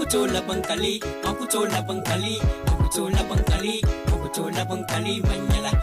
ku tooi labi n kali, n ku tooi labi n kali, n ku tooi labi n kali, n ku tooi labi n kali, man nyɛla.